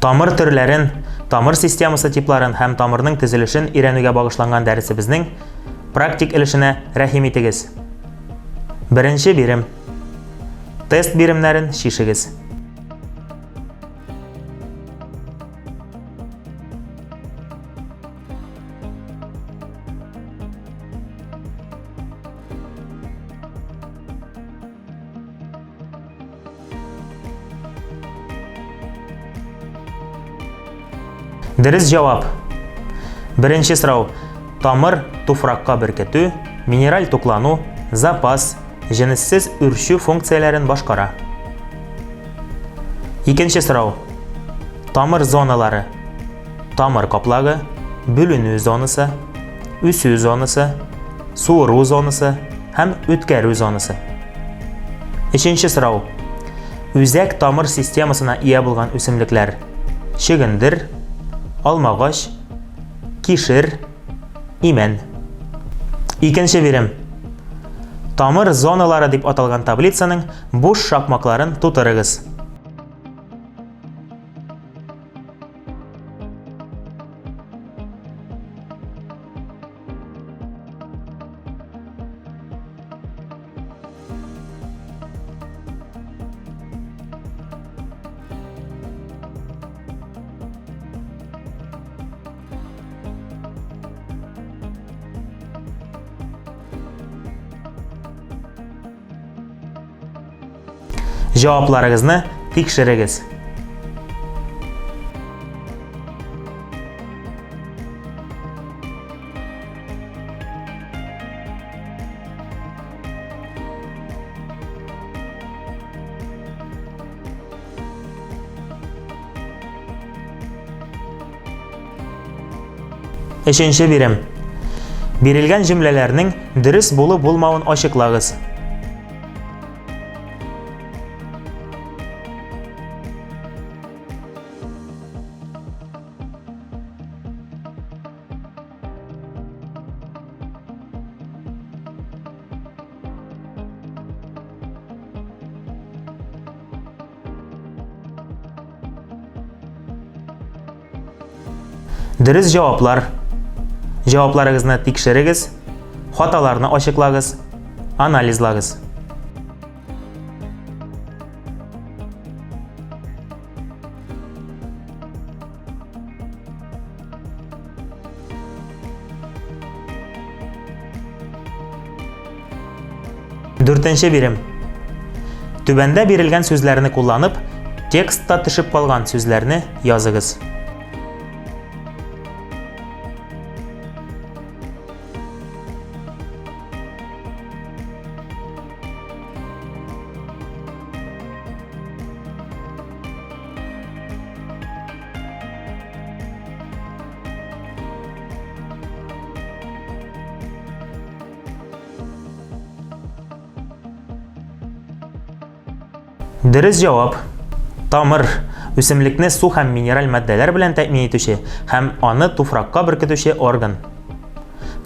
Тамыр төрләрен, тамыр системасы типларын һәм тамырның төзелешен өйрәнүгә багышланган дәресебезнең практик өлешенә рәхим итегез. Беренче бирем. Тест биремнәрен чишегез. Дөрес җавап. Беренче сорау. Тамыр туфракка беркетү, минераль туклану, запас, җенессез үрчү функцияләрен башкара. Икенче сорау. Тамыр зоналары. Тамыр каплагы, бүленү зонасы, үсү зонасы, суыру зонасы һәм үткәрү зонасы. Өченче сорау. Үзәк тамыр системасына ия булган үсемлекләр: чөгендер, алмагач, кишер, имән. Икенче бирем. Тамыр зоналары дип аталган таблицаның буш шакмакларын тутырыгыз. Җавапларыгызны тикшерегез. Өченче бирем. Бирелгән җөмләләрнең дөрес булу-булмавын ачыклагыз. Дөрес җаваплар. Җавапларыгызны тикшерегез, хаталарны ачыклагыз, анализлагыз. Дүртенче бирем. Түбәндә бирелгән сүзләрне кулланып, текстта төшеп калган сүзләрне языгыз. Дөрес җавап. Тамыр үсемлекне су һәм минераль матдәләр белән тәэмин итүче һәм аны туфракка беркетүче орган.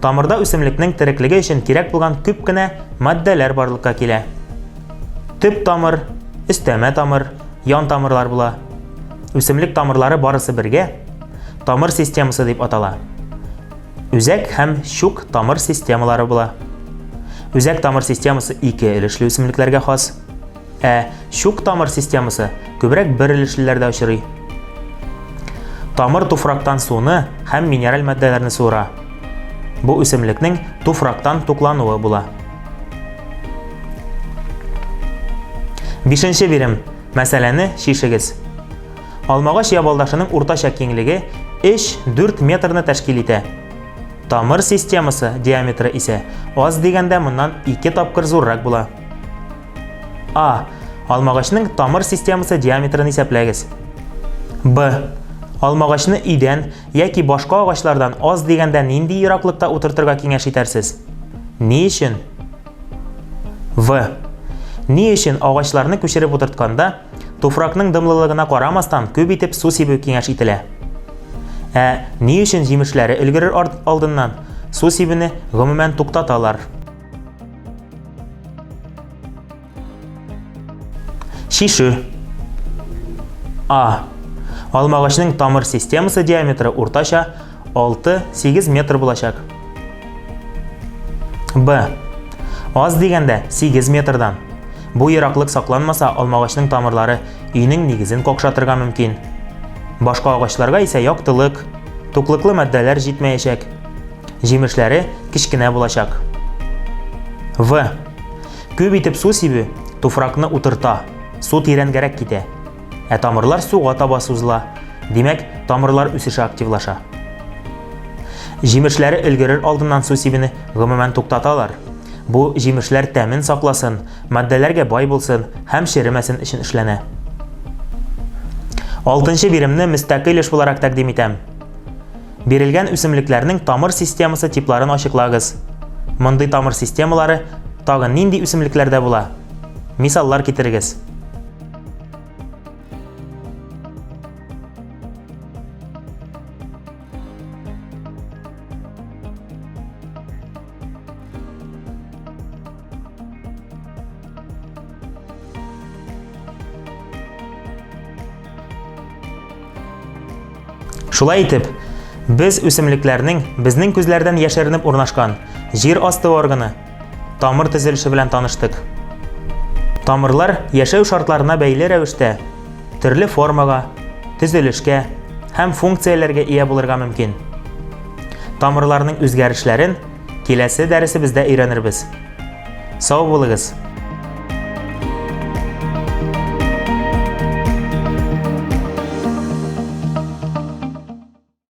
Тамырда үсемлекнең тереклеге өчен кирәк булган күп кенә матдәләр барлыкка килә. Төп тамыр, өстәмә тамыр, ян тамырлар була. Үсемлек тамырлары барысы бергә тамыр системасы дип атала. Үзәк һәм чук тамыр системалары була. Үзәк тамыр системасы ике өлешле үсемлекләргә хас, ә чук тамыр системасы күбрәк бер өлешлеләрдә очрый. Тамыр туфрактан суны һәм минераль матдәләрне суыра. Бу үсемлекнең туфрактан туклануы була. Бишенче бирем. Мәсьәләне чишегез. Алмагач ябалдашының уртача киңлеге 3-4 метрны тәшкил итә. Тамыр системасы диаметры исә аз дигәндә моннан 2 тапкыр зуррак була. А. Алмагачның тамыр системасы диаметрын исәпләгез. Б. Алмагачны өйдән яки башка агачлардан аз дигәндә нинди ераклыкта утыртырга киңәш итәрсез? Ни өчен? В. Ни өчен агачларны күчереп утыртканда, туфракның дымлылыгына карамастан, күп итеп су сибү киңәш ителә? Ә ни өчен җимешләре өлгерер алдыннан су сибүне гомумән туктаталар? Чишү. А. Алмагачның тамыр системасы диаметры уртача 6-8 метр булачак. Б. Аз дигәндә 8 метрдан. Бу ераклык сакланмаса, алмагачның тамырлары өйнең нигезен какшатырга мөмкин. Башка агачларга исә яктылык, туклыклы матдәләр җитмәячәк. Җимешләре кечкенә булачак. В. Күп итеп су сибү туфракны утырта, су тирәнгәрәк китә. Ә тамырлар суга таба сузыла. Димәк, тамырлар үсеше активлаша. Җимешләре өлгерер алдыннан су сибүне гомумән туктаталар. Бу җимешләр тәмен сакласын, матдәләргә бай булсын һәм черемәсен өчен эшләнә. Алтынчы биремне мөстәкыйль эш буларак тәкъдим итәм. Бирелгән үсемлекләрнең тамыр системасы типларын ачыклагыз. Мондый тамыр системалары тагын нинди үсемлекләрдә була? Мисаллар китерегез. Шулай итеп, без үсемлекләрнең безнең күзләрдән яшеренеп урнашкан җир асты органы, тамыр төзелеше белән таныштык. Тамырлар яшәү шартларына бәйле рәвештә төрле формага, төзелешкә һәм функцияләргә ия булырга мөмкин. Тамырларның үзгәрешләрен киләсе дәресебездә өйрәнербез. Сау булыгыз!